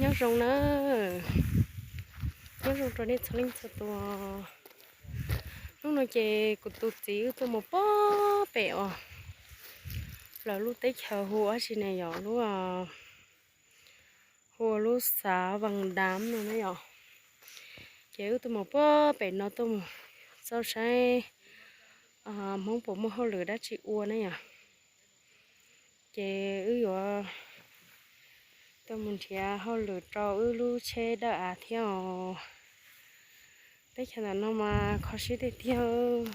Nyob zoo na, nyob zoo rau nej txhua leej txhua tus. Hnub no ces kuv tus txiv wb tuaj mus puag pem os, lawv lub teb chaws hu ua si ne yom, lub, hu ua lub xav Vaj Dam no na yom. Ces wb tuaj mus puag pem no tuaj mus xauj saib Hmoob puas muaj hauj lwm dab tsi ua na yom. Ces wb yuav tuaj mus nrhiav hauj lwm rau wb lub tsheb dawb av thiab os. Teb chaws ntawm no mas kho siab tiag tiag.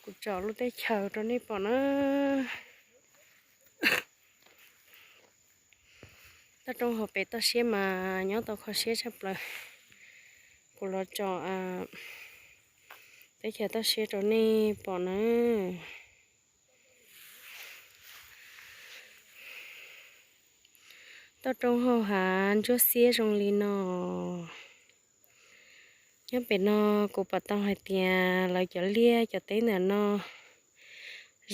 Kuv tsom lub teb chaws rau nej pom na. Toj roob hauv pem toj siab mas nyob tau kho siab tshaj plaws. Kuv los tsom teb chaws toj siab rau nej pom na. Toj roob hauv hav ntsuab xiab zoo li no. Nyob pem no kuv pom tau hais tias lawv cov liaj cov teb ntawm no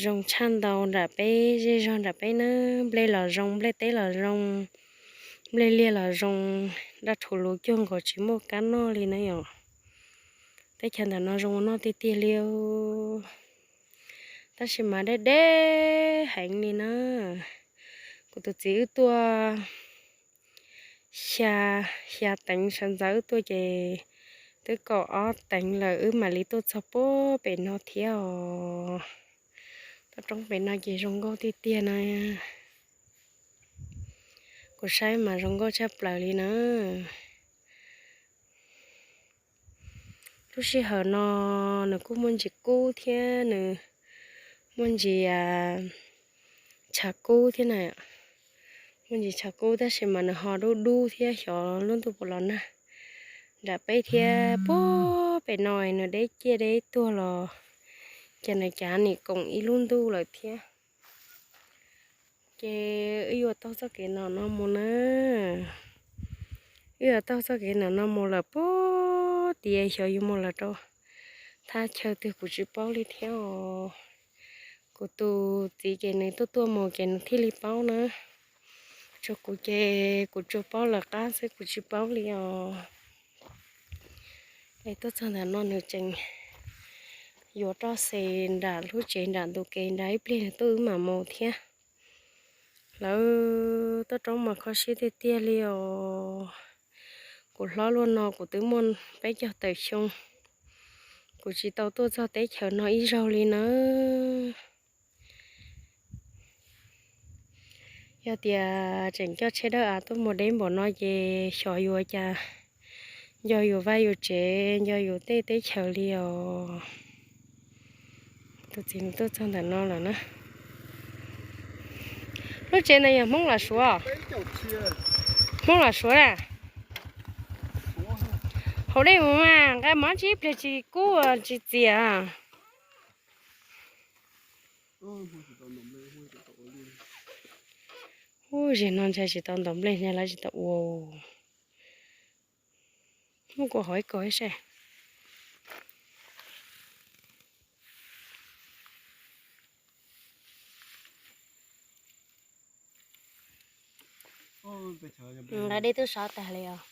zoo tshaj ntau nram peb zej zog nram peb na. Nplej los zoo, nplej teb los zoo, nplej liaj los zoo, daj rhuv luv cuag nkaus tsis muaj kab noj li na yom. Teb chaws ntawm no zoo ua noj tiag tiag li. Tab sis mas deb deb heev li na. Kuv tus txiv wb tuaj xya, xya teev sawv ntxov wb tuaj ces twb kaum ob teev lawm wb mam li tuaj txog puag pem no thiab os. Toj roob pem no ces zoo nkauj tiag tiag na. Kuv saib mas zoo nkauj tshaj plaws li na. Lub sij hawm no nws kuj muaj ntsis kub thiab nws muaj ntsis tshav kub thiab na. Muaj ntsis tshav kub tab sis mas nws ho dub dub thiab xyov lub ntuj puas los nag nram peb thiab. Puag pem no nws deb ciaj deb tuag los cas nws cav nim koom ib lub ntuj lawm thiab. Ces wb yuav taug txoj kev ntawm no mus na. Wb yuav taug txoj kev ntawm no mus lawm puag tias xyov yuav mus lawm rau thaj chaw twg kuv tsis paub li thiab os. Kuv tus txiv ces nws tuaj tuaj mus ces nws thiaj li paub na. Tsuas kuv ces kuv tsuas paub lawv qab xwb kuv tsis paub li os. Es tuaj txog ntawm no nws tseem yuav roj xes nram lub tsev nram ntug kev nrad ib pliag nws tuaj wb mam mus thiab. Lawv toj roob mas kho siab tiag tiag li os. Kuv hlob luaj no kuv twb muaj peb caug tawm xyoo, kuv tsis tau tuaj txog teb chaws no ib zaug li na. Yog tias tseem coj tsheb dawb av tuaj mus deb npaum no ces xyov yuav cas nco yus vaj yus tsev nco yus tej teb chaws li os. Tus txiv nws tuaj txog ntawm no lawm na. Lub tsev ntawd yog Hmoob los Suav? Hmoob los Suav na. Haus dej mus mas nqa mov tsis ib pliag tsis kub tsis txias. Ub, zem no ntshai tsis tau ntaus nplej ntshai lawv tsis tau ua. Muab kuv hov ib kaug ib saib. Lawv dej twb sov tag li os.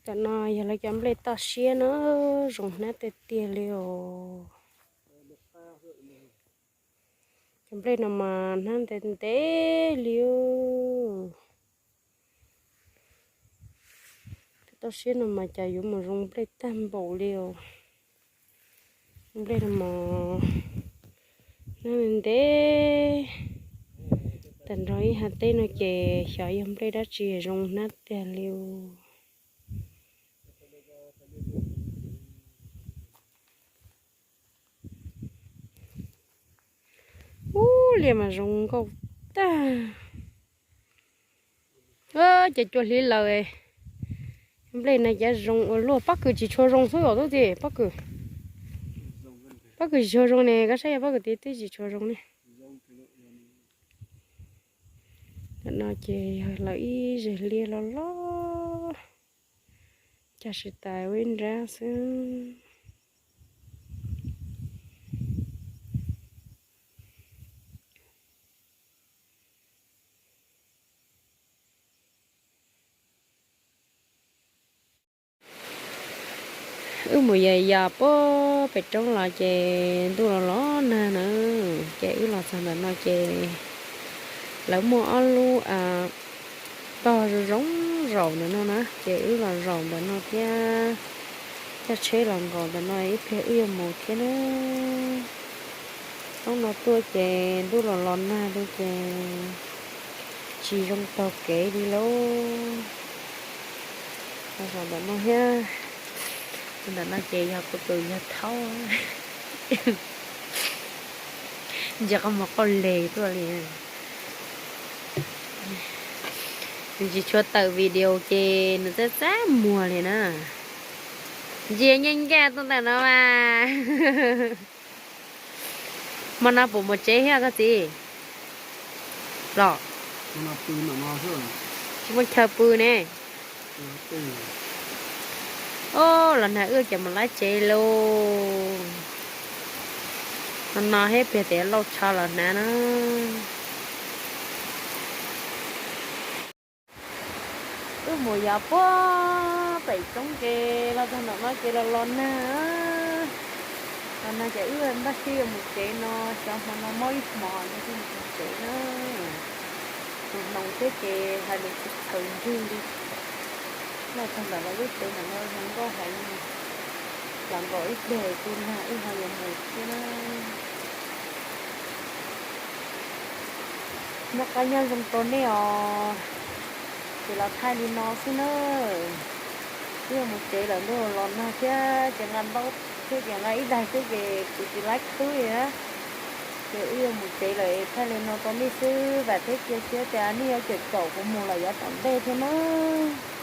Cov no yog lawv cov nplej toj siab na, zoo hnab tiag tiag li os. Cov nplej no mas hnab ntev ntev li. Toj siab no mas cas yuav mus zoo nplej tag npaum li os. Nplej no mas hnab ntev, tag nrho ib hav teb no ces xyov yog nplej dab tsi zoo hnab tiag li. Ub, liaj mas zoo nkauj tag. Ces cua hliv laws, nplej no cav zoo ua luaj, pob kws tsis tshua zoo xwb os tub txiv, pob kws, pob kws tsis tshua zoo ne, koj saib yog pob kws tid twb tsis tshua zoo ne. Tam no ces yog lawv ib zeg liaj loj loj. Cog tsis tas ua ib nrab xwb. Wb mus yos yos puag pem roob los ces ntuj los los nag na, ces wb los txog ntawm no ces lawv muaj ob lub tog zoo zoo zaum ntawm no na, ces wb los zaum ntawm no thiab, coj tsheb los nkaum ntawm no ib pliag wb yuav mus thiab na. Hnub no tuaj ces ntuj los los nag li ces tsis zoo taug kev li lauj. Los zaum ntawm no thiab, ntawm no ces yog kuv tus yawg thaub, ntsia qhov muag qauj leg tuaj li. Nws tsis tshua tawm video ces nws txaj txaj muag li na. Ntsia nyeej nkaj tuaj ntawm no mas. Hmo no puas mus tsev thiab koj txiv? Los, tsis muaj chaw pw ne. Os, los nag wb ces mus laib tsev lauj. No no thiab pliag tias lauj tsho los hnav na. Wb mus yos puag pem roob ces los txog ntawm no ces los los nag. Los nag ces wb npaj siab yuav mus tsev no, xyov hmo no mob ib hmos no thiaj mus tsev na. Tus hnoos thiab ces hais lus tsis txhaws ntswg li. Los txog ntawm lawv lub tsev ntawm no zoo nkauj heev. Los nkaum ib pliag kuj nag wb ho yuav mus thiab na. Noj qab nyob zoo rau nej os. Ces los thaij li no xwb na. Wb yuav mus tsev lawm, ntuj los nag thiab ces nqa ntaub thiab ces nqa ib daig xwb ces kuv tsis laib khwb li na. Ces wb yuav mus tsev lawm, thaij li no rau nej xwb, vam thiab cia siab tias nej yuav caum caum kuv mus lawm yav tom ntej thiab nawb.